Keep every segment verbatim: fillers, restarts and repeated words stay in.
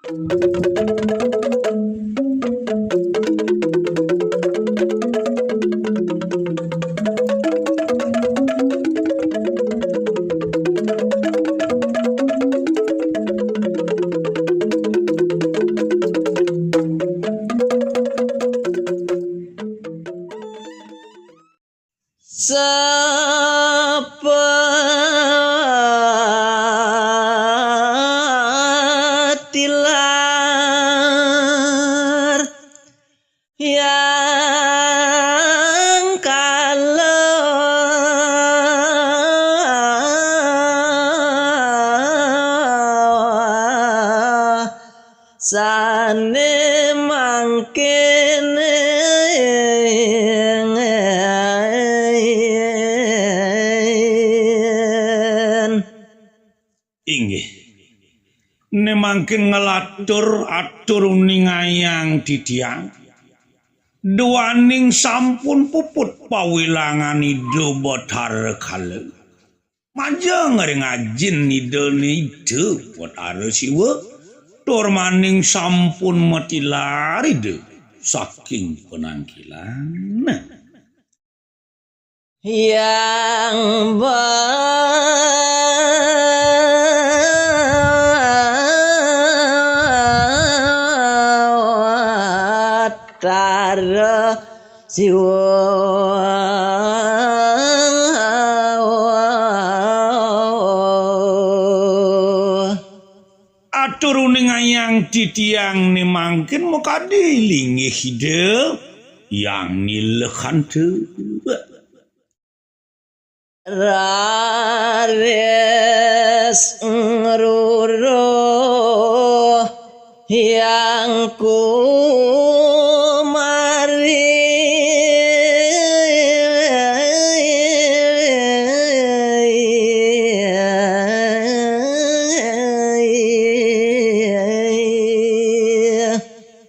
Sapatilar yang kala sane mangkin. Inggih. Ne mangkin nglatur atur uningayang titiang. Duaning sampun puput pawilangan Ida Bathara Kala. Majeng ring ajin Ida Nida Bathara Siwa. Tur maning sampun matilar Ida saking penangkilan. Hyang Bathara Siwa. Atur uningayang titiang ne mangkin makadi linggih Ida Hyang Nilakanta. Raris ngruruh Hyang Kumari.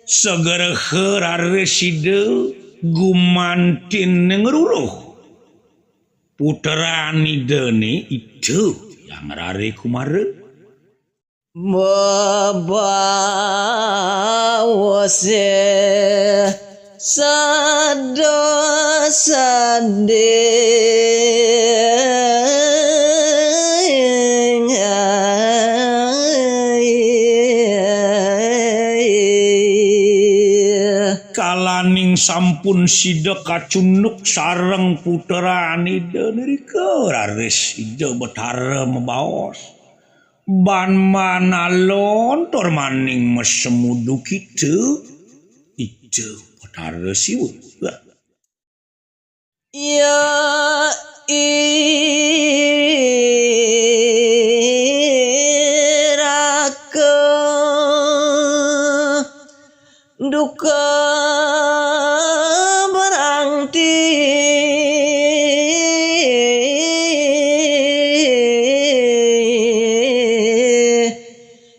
Sagraha raris sida gumantin ngruruh putran Idane Ida Hyang Rare Kumara. Mabawase sada sading. Kalaning sampun sida kacunduk sareng putran Ida nirika, raris Ida Betara mabaos, "Ban manalon tur maning masemudu kita, Ida Betara Siwa." Ya iraka duka berangti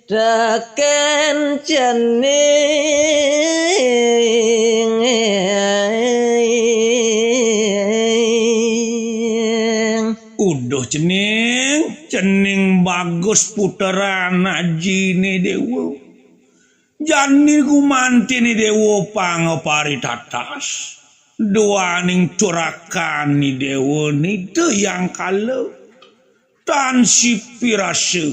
teken cening. Uduh cening, cening bagus puteran ajine dewa. Jani gumantiné déwa pang paritatas, duaning turakané déwa nida yang kala, tan sipi rasa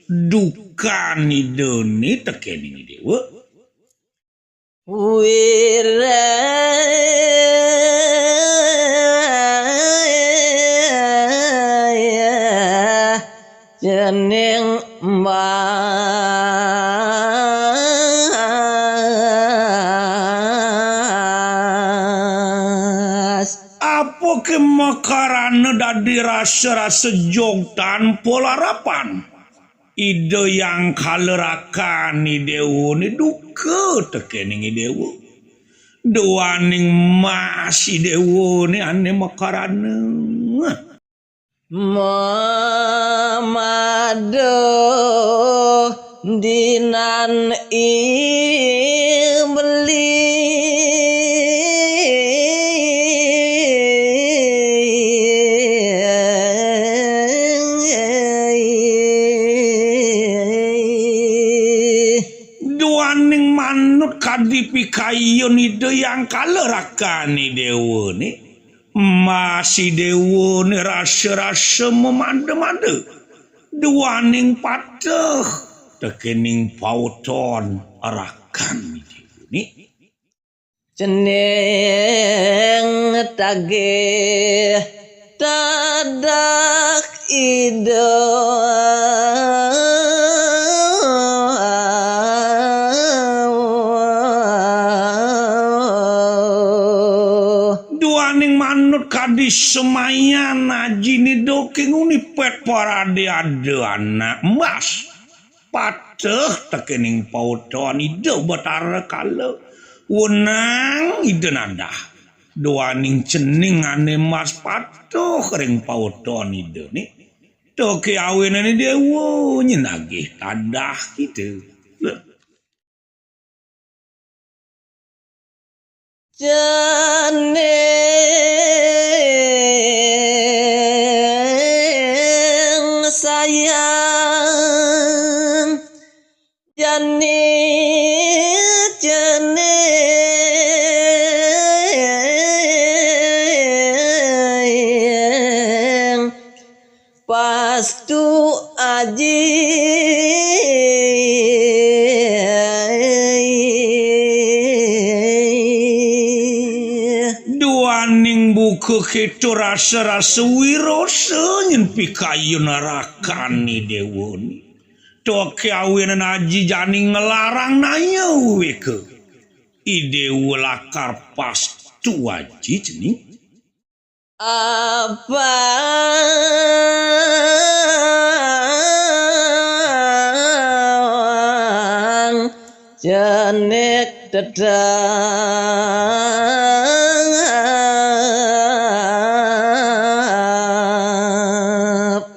dukané dané tekéning déwa. Wiraya cening mas. Apa ké makarana dadi rasa-rasa jog tanpa larapan? Ida yang kala rakané déwané duka tekéning déwa. Duaning mas déwané ané makarana. Mamadu dinan i beli. kadi pikayun Ida Hyang Kala rakan Idéwané. Mas Idéwané rasa-rasa mamada-mada. Duaning patuh tekéning pauton rakan Idéwané. Cening tagih tadah Ida. Duaning manut kadi semayan ajiné doking unipet paradé ada anak embas. Patuh tekéning pauton Ida Batara Kala. Wenang Ida nadah. Duaning cening ané mas patuh ring pauton Idané. Toké awinan Idéwa nyén nagih tadah Ida. Cening sayang, jani cening pastu aji. Duaning buka kéto rasa-rasa wirosa nyén pikayun rakan Idéwané. Toké awinan aji jani nglarang naya wiwéka. Idéwa lakar pastu aji cening. Apang cenik tetep.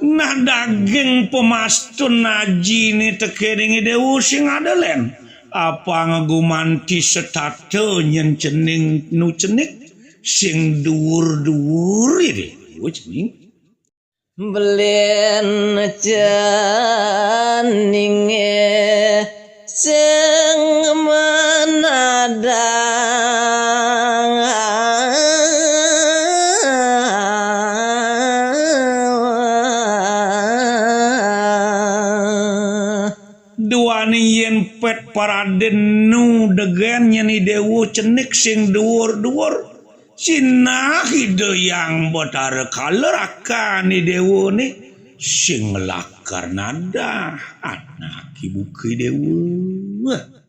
Nah, daging pamastun ajiné tekéning Idéwa sing ada lén. Apang gumanti setata nyén cening nu cenik sing duur-duur Idéwa cening. Belin ceningé sing menadang. Duaning yén pét paradé nu daging nyén Idéwa cenik sing duur-duur. Sinah Ida Hyang Batara Kala rakan Idéwané sing lakar nadah anak ibuka Idéwa.